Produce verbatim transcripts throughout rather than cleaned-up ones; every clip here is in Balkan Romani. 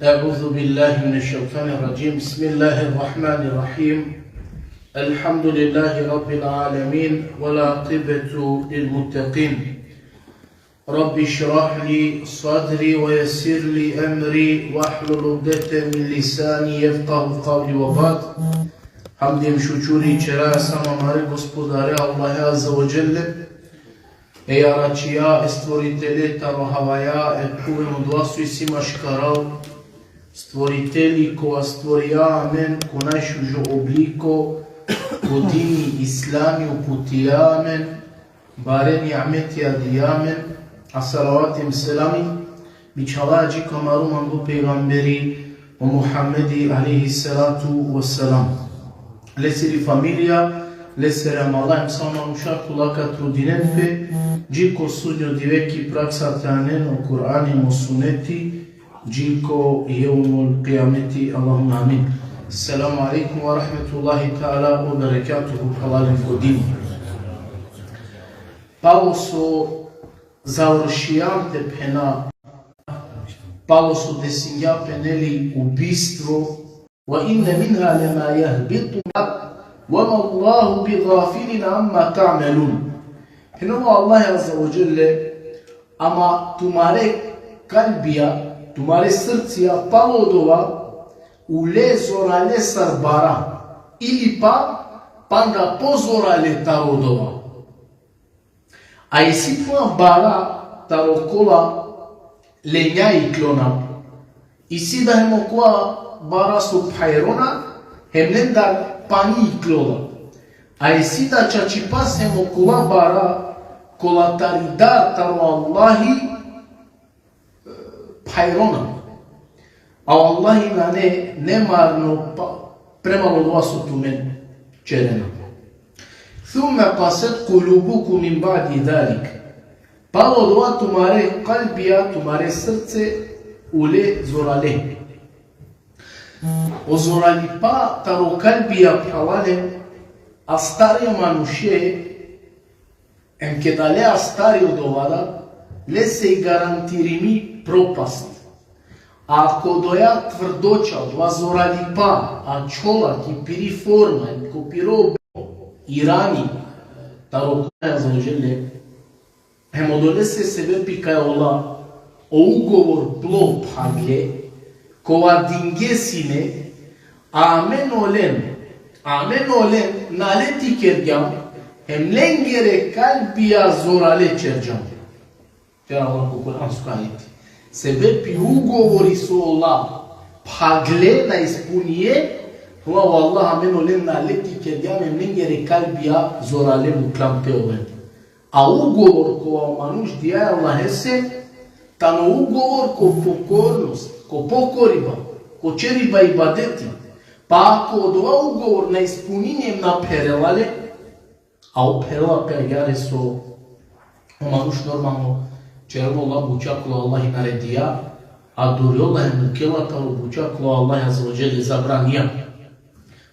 أعوذ بالله من الشيطان الرجيم. بسم الله الرحمن الرحيم. الحمد لله رب العالمين، والعاقبة للمتقين. رب اشرح لي صدري ويسر لي أمري واحلل عقدة من لساني يفقه قولي وبعد. Hamdi hem šukuri ćera samo amare Gospodare Allahe Azze ve Dželle, e Jaračija, e Stvoritele taro havaja, e phuve hem odova so isi maškaral, Stvoriteli kova stvorija amen ko najšužo obliko, ko dini Islami uputia amen, bare nimetija dija amen, a salavati hem selami bičhalaja dži ko amaro manglo pejgamberi, o Muhammedi alejhi salatu ve selam. Lesiri familija, lesere amala hem sa o manuša kola ka trudinen pe, dži ko sudnjo dive ki praksa te anen o Kur'ani hem o suneti, dži ko jevmul kijameti, Allahumme amin. Selamu alejkum ve rahmetullahi teala ve berekatuhu, phralalen ko dini. Palo so završijam te phena, palo so desingja pe, neli, ubistvo, وإن منها لما يهبط، وما الله بغافل عما تعملون. Phenela o Allah Azze ve Dželle, ama tumare kalbija, tumare srcija palo odova ule zorale sar bara, ili pa panda pozorale taro odova. A isi puma bara taro kola lenja iklona. Isi da hem okola bara so phajrona, hem lendar pani iklola. A isi da čačipas hem okola bara kola tari dar taro Allahi phajrona. A o Allahi nane nemarno pa, prema odova so tumen ćerena. ثم قست قلوبكم من بعد ذلك. Palo odova tumare kalbija, tumare srce ule zorale. O zoralipa taro kalbija, phralalen, astari o manuše, em keda le astari odova da, lese i garantirimi propast. Ako odoja tvrdoća, odova zoralipa, ačhola ki piri forma, em ko piro irani, taro Kur'an Azze ve Dželle, hem odolese sebepi kaj ola o ugovor plo phagle, kova dinge sine, amen olen, amen olen naleti kergjam, hem lengere kalbija zorale ćerđam. Ćera Allah ko Kur'ansko ajeti. Sebepi ugovori so ola phagle, na ispunije, ola o Allah amen olen naleti kergjam, hem lengere kalbija zorale muklam te oven. A ugovor kova o manuš dija e Allahese, tano ugovor ko pokornost, ko pokoriba, ko ćeriba ibadeti. Pa ako odova ugovor na ispunini, na pherela le, a o pherela pe agjaar so o manuš normalno ćerela ola buća kola o Allahi naredija, a durjola hem mukela taro buća kola o Allahi Azze ve Dželle zabranija.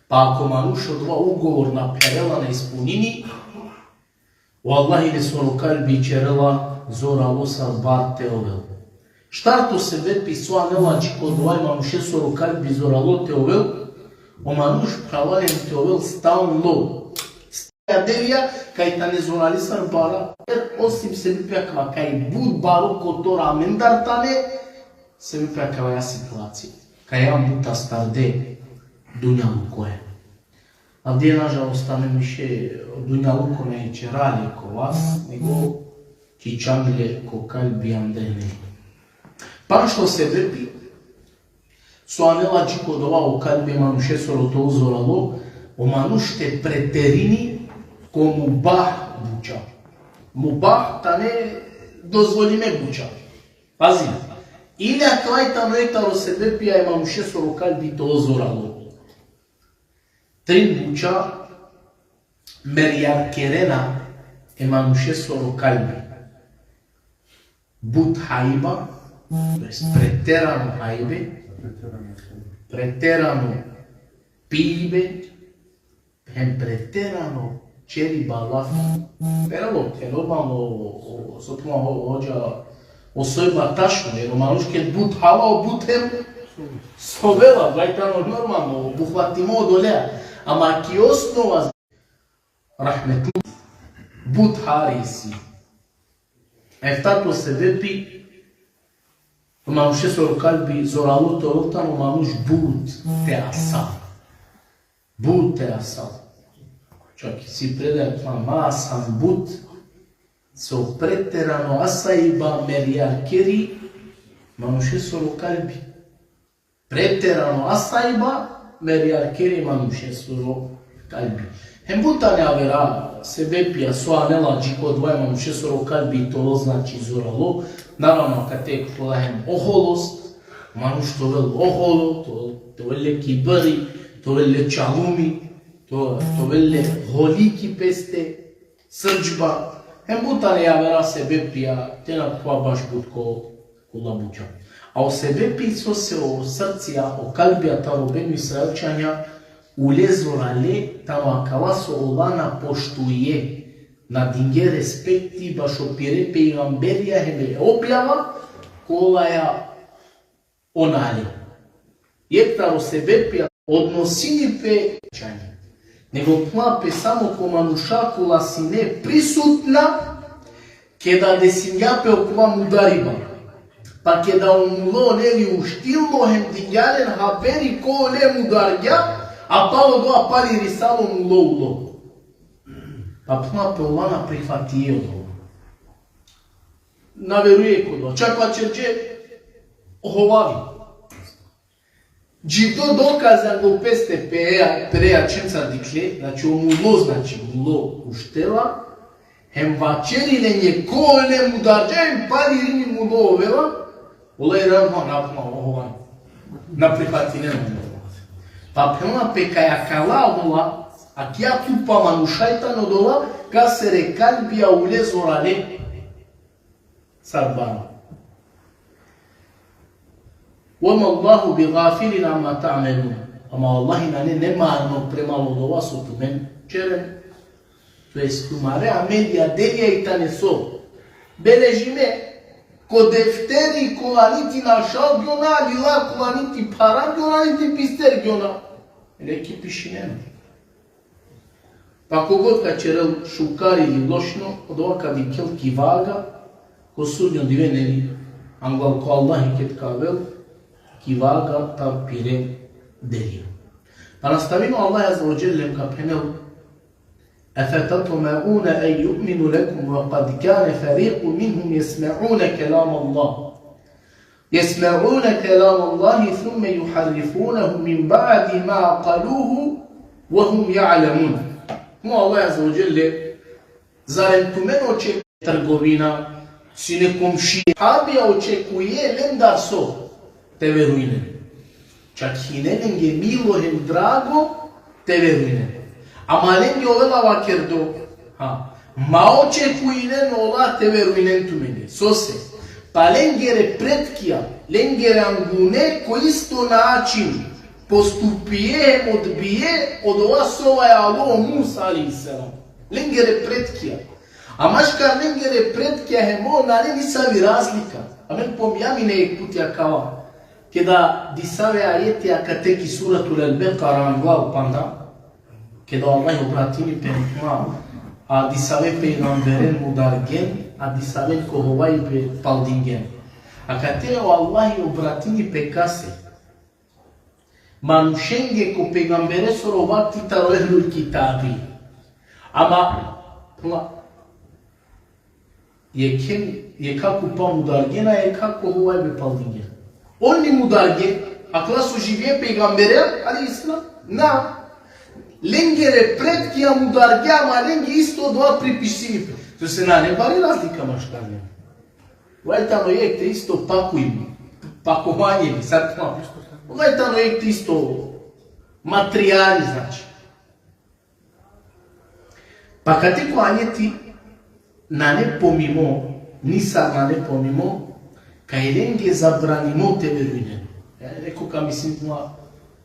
Pa ako manuš odova ugovor na pherela, na ispunini, o Allahi lesoro kalbi ćerela zoralo sar bar te ovel. Štarto sebepi so anela dži ko odova e manušesoro kalbi zoralo te ovel, o manuš, phralalen, te ovel stalno. Delija, kaj tane zorali sar bara, osim sebepi akava kaj but baro kotor amendar tane, sebepi akava situacija. Kaj jam but astarde dunjalukoja. Avdive, nažalost, amen više o dunjaluko na ćera le ko vas, nego kičam le ko kalbi andre. Panšto sebepi so anela dži ko odova o kalbi e manušesoro te ovel zoralo, o manuš te preterini ko mubah buća. Mubah tane dozvolime buća. Pazi. Ili akava i tano jekh taro sebepija e manušesoro kalbi te ovel zoralo. Trin buća merjarkerena e manušesoro kalbi. But hajba, to jest preterano hajbe, preterano pibe, hem preterano ćeriba lafi. Pero te normalno, o, o, so puma ho-, hođa, o sojba tačno, jer o manuš ked but hala, o but hem Sovela, gaj tano normalno, obuhvatimo odolea. Ama ki osnova rahmetli but hari isi. Eftato sebepi, manušesoro kalbi zoralo te ovel tano manuš but te asal. But te asal. Čak isi predaja, ma asan but, so preterano asaiba merjarkeri manušesoro kalbi. Preterano asaiba merjarkeri manušesoro kalbi. Hem but tane avera sebepija so anela dži ko odova manušesoro kalbi te ovel, znači, zoralo. Naravno, kate kola hem oholost, manuš te ovel oholo, te, te ovel le kibri, te ovel le čalumi, te, te ovel le holi ki peste, srdžba, hem but tane avera sebepija, te na kova baš but ko, kola buća. A o sebepi sose o srcija, o kalbija taro Benu Israilćanja ule zorale, tano akava so ola na poštuje, na dinge respekti bašo pire pejgamberija hem e objava, kolaja on ale. Jekh taro sebepija odnosini pe čani. Nego phenela pe samo ko manuša kola sine prisutna, keda desingja pe okova mudariba. Pa keda o mulo, neli, uštilo hem dingja len haberi ko ole mudargja, a palo odova palirisalo mulo ulo. Pa phenela pe ola na prihvatije odova. Na veruje ko odova. Čak vaćerđe, ohovavi. Dživdo dokaz anglo peste pe, pere ačhenca dikhle, znači o mulo, znači mulo uštela, hem vaćeri lenđe ko ole mudarđa, hem palirini mulo ovela, ola irana, na, na, ohovan. Na prifatinen mulo. Pa phenela pe kaj akala ola, akija tupa manuša i tane odola, kasere kalbija ule zorale. Sar baro. وما الله بغافل عما تعملون. Ama Allah nane nemarno prema odova so tumen ćeren. To jest tumare amelija, delija i tane so beležime ko defteri kola niti našalgjona, lila kola niti pharalgjona, niti pistergjona. Neki pišinena. Pa kogod ka ćerel šukar ili lošno, odova ka dikhel ki vaga, ko sudnjo dive, neli, anglal ko Allahi ked ka avel, ki vaga taro pire delija. Pa nastavini o Allah azze ve dželle ka phenel: أفتطمعون أن يؤمنوا لكم وقد كان فريق منهم يسمعون كلام الله يسمعون كلام الله ثم يحرفونه من بعد ما عقلوه وهم يعلمون. Mo Allah azze ve dželle, zarem tumen očekuje trgovina, sine komšija, ashabija očekuje lendar so te verujnen. Čak hine lenge milo hem drago te verujnen. Ama lenge ovela vakerdo, ha, ma očekujnen ola te verujnen tumenge. Sose? Pa lengere pretkija, lengere angune ko isto način postupije hem odbije odova so valjalo o Musa alejhi selam. Lengere pretkija. A maškar lengere pretkija hem on nane nisavi razlika. Amen pomnjam ine jekh puti akava. Keda disave ajeti akate ki Suratul El-Bekara, anglal panda, keda o Allah obratini pe, ma, a disave pejgamberen mudargen, a disaven ko hovajbe paldingen. Akate o Allah obratini pe kase? Manušenge ko pejgamberesoro vakti taro ehlul kitabi. Ama, ma, jekhen, jekha kupa mudargena, jekha ko hovajbe paldingen. Oni mudarge, akala so živje pejgambere, alejhi selam, na. Lengere pretkija mudarge, ama lenge isto odova pripisini pe. To se nane bari razlika maškar len. Vaj tano jekh te isto pakujmo, pakovanje, sar tano. Vaj tano jekh te isto materijali, znači. Pa kate ko ajeti nane pomimo, nisar nane pomimo, kaj lenge zabranimo te verujnen. Jani, neko ka mislini, ma,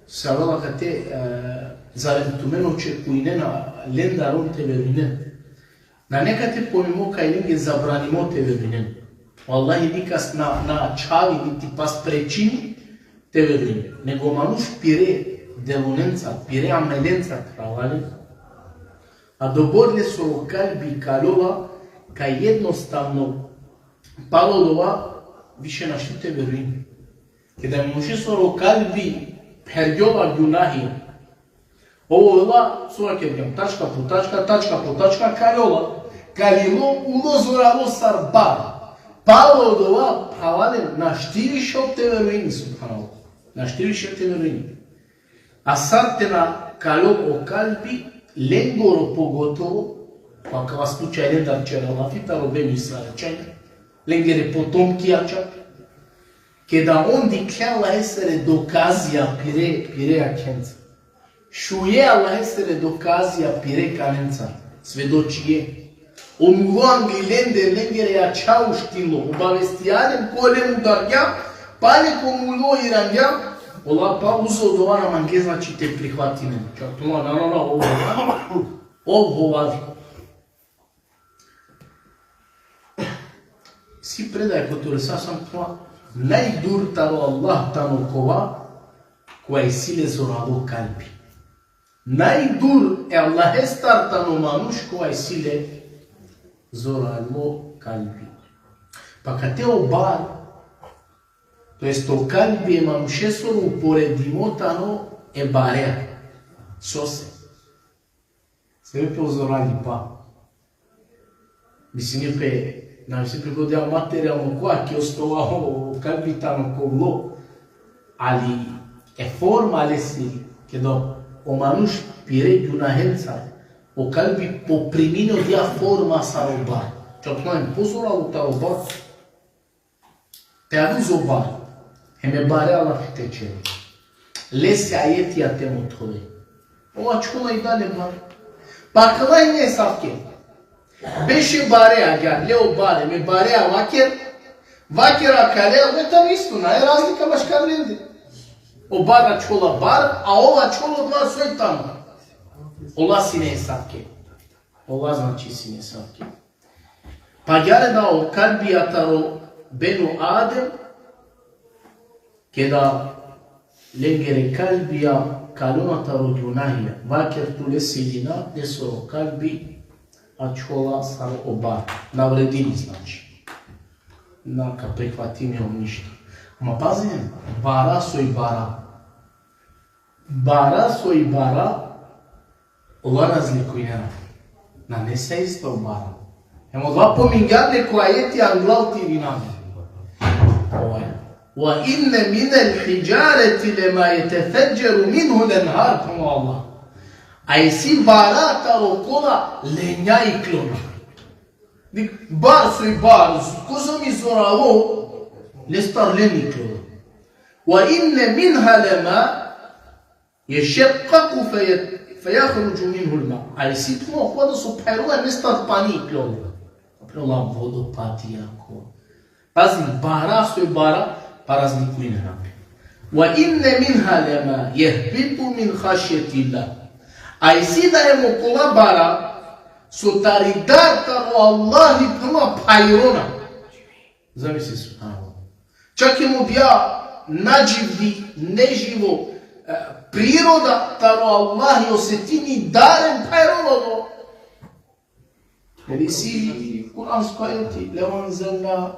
sar avela kate, e, zarem tumen očekujnen, a lendar on te verujnen. Nane kate pomimo kaj lenge zabranimo te verujnen. Vallahi, nikas na, na ačhali, niti pa sprečini, te verujini. Nego manuš pire delunenca, pire amelenca, phralalen, adobor lesoro kalbi kaljola kaj jednostavno palo odova više našti te verujini. Keda manušesoro kalbi phergjola gunahija, ov ola, so vakergjam, tačka po tačka, tačka po tačka kaljola. Kalilo ulo zoralo sar bar. Palo odova, phralalen, našti više te verujini, subhanallah. Našti više te verujini. A sar te na kaljol o kalbi, lengoro pogotovo, pa kava slučaj lendar ćera lafi, taro Benu Israilćanja, lengere potomkija čak, keda on dikhle Allahesere dokazija pire, pire jakhenca. Šunđe Allahesere dokazija pire kanenca, svedočije. On ulo angli lende, lengere jakha uštilo, obavestija len, kole mudargja, pale ko mulo irangja, ola pa uzo odova na mange, znači, te prihvatinen. Čak tuma, na, na, na, ov, ov hovar. Isi predaja kote o Resul sallallahu alejhi ve sellem tano, najdur taro Allah tano kova, kova isi le zoralo kalbi. Najdur e Allahestar tano manuš kova isi le zoralo kalbi. Pa kate o bar, to jest o kalbi e manušesoro uporedimo tano e barea. Sose? Sebepi o zorali pa. Mislini pe, na mislini pe ko dija materijalno kova, ki osnova o kalbi tano kovlo, ali e forma lesi, keda o manuš pire gunahenca, o kalbi poprimini odija forma sar o bar. Čak na pozoralo taro bar. Te avi uzo bar, hem e barea lafi te ćere. Lese ajetija te mothove. Ov ačhola i dalje bar. Pa akala ine esavke. Beše barea agjaar, le o bar, hem e barea vaker, vaker akale, ov tano isto, nane razlika maškar lende. O bar ačhola bar, a ov ačhola odova soj tano. Ola sine esavke. Ola, znači, sine esavke. Pa agjaar da o kalbija taro Benu Adem, keda lengere kalbija kalona taro gunahija, vaker tu lesi ili na, lesoro kalbi ačhola sar o bar. Na vredini, znači. Na ka prihvatini ov ništa. Ama pazin, bara soj bara. Bara soj bara, ola razlikujnena. Nane sa isto bara. Hem odova pomingjam le ko ajeti anglal te irinav. Ovaj. Ve inne minel hidžareti lema jetefedžeru minhul enhar, phenela o Allah. A isi bara taro kola lenja iklona. Dik, bar soj bar, kozom i zoralo, lestar len iklona. Ve inne minha lema ješekkaku fe-, fejahruđu minhul ma. A isi tano kola so phajrola, hem lestar pani iklona. Phenela vodopadija ko. Pazin, bara soj bara, pa razlikujnena pe. Ve inne minha lema jehbitu min hašjetillah. A isi da hem okola bara, so tari dar taro Allahi, phenela, phajrona. Zamisli, subhanallah. Čak hem odija nadživdi, neživo, e, priroda taro Allahi osetini dar hem phajrona odova. Jer isi kuransko ajeti, "Lev enzelna",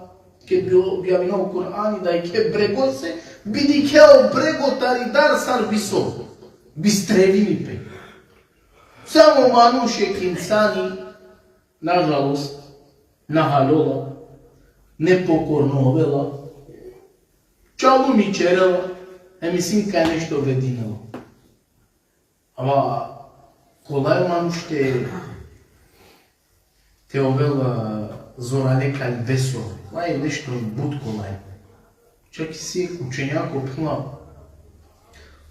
ked bi objavina o Kur'ani, da i ke bregose, bi dikhea o brego tari dar sar bi so, bistrevini pe. Samo manuš jekh insani, nažalost, nahaljola, nepokorno ovela, čalumi ćerela, hem mislini kaj nešto vredinela. Ama kolaj manuš te, te ovel, a, zorale kalbeso. Vaj nešto but kolaj. Čak isi učenjako phenela: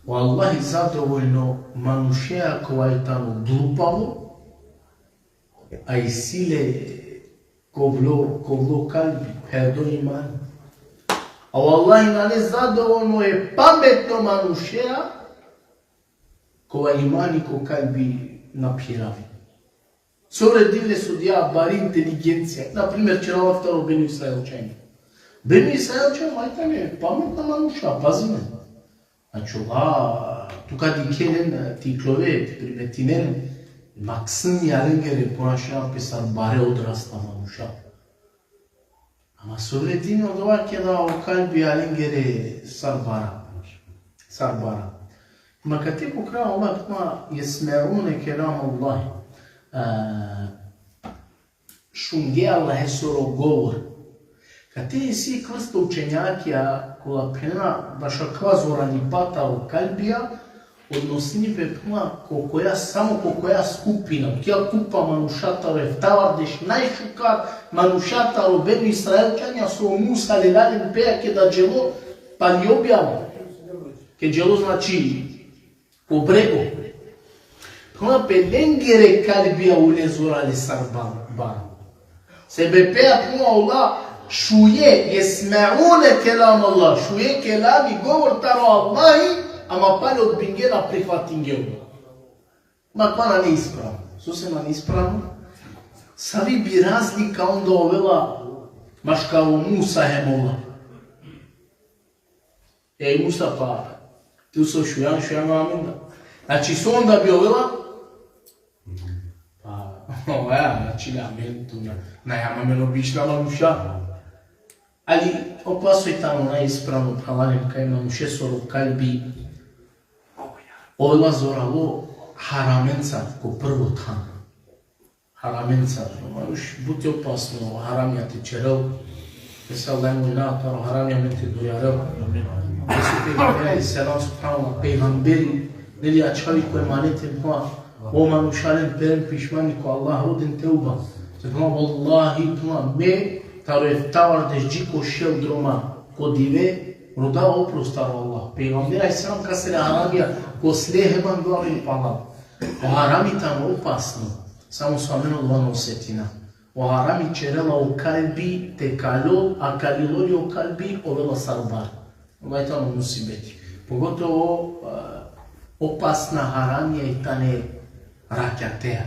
O Allah i zadovoljno manušea kova i tano glupavo, a isi le kovlo, kovlo kalbi, pherdo iman. A o Allah nane zadovoljno e pametno manušea, kova imani ko kalbi na phiravi. So vredini le sudija, bari inteligencija. Na primer, ćera lafi taro Benu Israilćanja. Benu Israilćanja, vaj tane pametna manuša, pazinen. Znači, ola, tu kad ikhe len, te iklove, te primetine len, maksimi alengere ponašenja pe sar bare odrasla manuša. Ama so vredini odova keda o kalbi alengere sar bara. Sar bara. Ma kate ko kraj ola phenela jesme'une kelam Allah. E, šunge Allahesoro govor. Kate isi jekh vrsta učenjakija kola phenena bašo akava zoralipa taro kalbija, odnosini pe, phenela, ko koja, samo ko koja skupina, koja kupa manuša taro eftavardeš najšukar manuša taro Benu Israilčanja so Musa lela len pe keda đelo pali objava. Keda đelo, znači, ko brego. Phenela pe lengere kalbija ule zorale sar ba-, bara. Sebepi, phenela, ola šuje, jesme'une kelam Allah, šuje kelami, govor taro Allahi, ama pale odbingje, na prihvatingje ola. Ma akava nane ispravno. Sose nane ispravno? Savi bi razlika onda ovela maškaro Musa hem ola? Ej Musa, pa tu so šujan, šujan amen da. Znači, so onda bi ovela? Pa, oja, znači, amen tu na, na jam amen obična manuša. Ali, okova soj tano najispravno, phralalen, kaj manušesoro kalbi ovela zoralo haramenca ko prvo than. Haramenca, manuš, but i opasno haramija te ćerel. Te sa Allah molina taro haramija amen te durjarel. Te su pejgamberi alejhi selam, subhanallah, pejgamberi, neli, ačhavi ko emaneti, pa, o manušalen, peren pišmani ko Allah, roden teuba. Te phenela, vallahi, phenela, me taro eftavardeš dži ko šel droma ko dive, rodava oprost taro Allah. Pejgamberi alejhi selam kasere haramija, ko slehe mangava mi pala. O harami tano opasno, samo so amen odova na osetina. O harami ćerela o kalbi te kalo, a kalilo li o kalbi, ovela sar bar. Ovaj tano musibeti. Pogotovo, e, opasna haramija i tane rakjatea.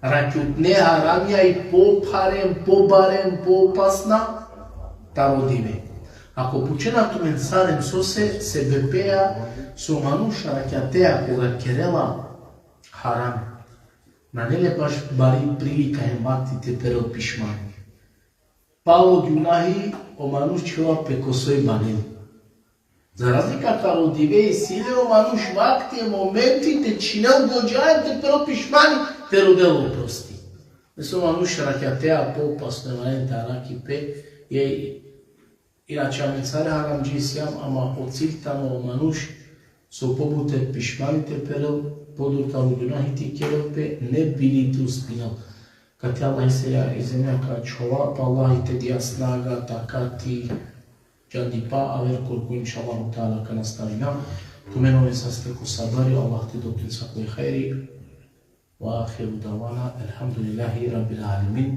Rakjutne haramija i popharen, pobaren, poopasna taro dive. Ako pučena tumen saren sose, sebepea so manuš rakjatea koga kerela haram, nane le baš bari prilika hem vakti te perel pišmani. Palo gjunahi o manuš čhela pe ko soj banel. Za razlika taro dive isi le o manuš vakti, momenti te čhinel godža hem te perel pišmani, te rodel oprosti. Meso manuš rakjatea, poopasno e, valente araki pe, je, inače amen sare haramdžije sijam, ama o cilj tano o manuš so pobut te pišmani te perel, podur taro gjunahi te ikerel pe, ne bi li te uspinel. Kate Allah i seja i zemja ka čhova, pa Allah i te dija snaga, takati, džandipa, aver korko, inšallahu teala, ka nastavina. Tumen oven saste ko sabari, Allah te del tumen sakoj hajri. Ve ahiru davana, elhamdulillahi rabbil alemin.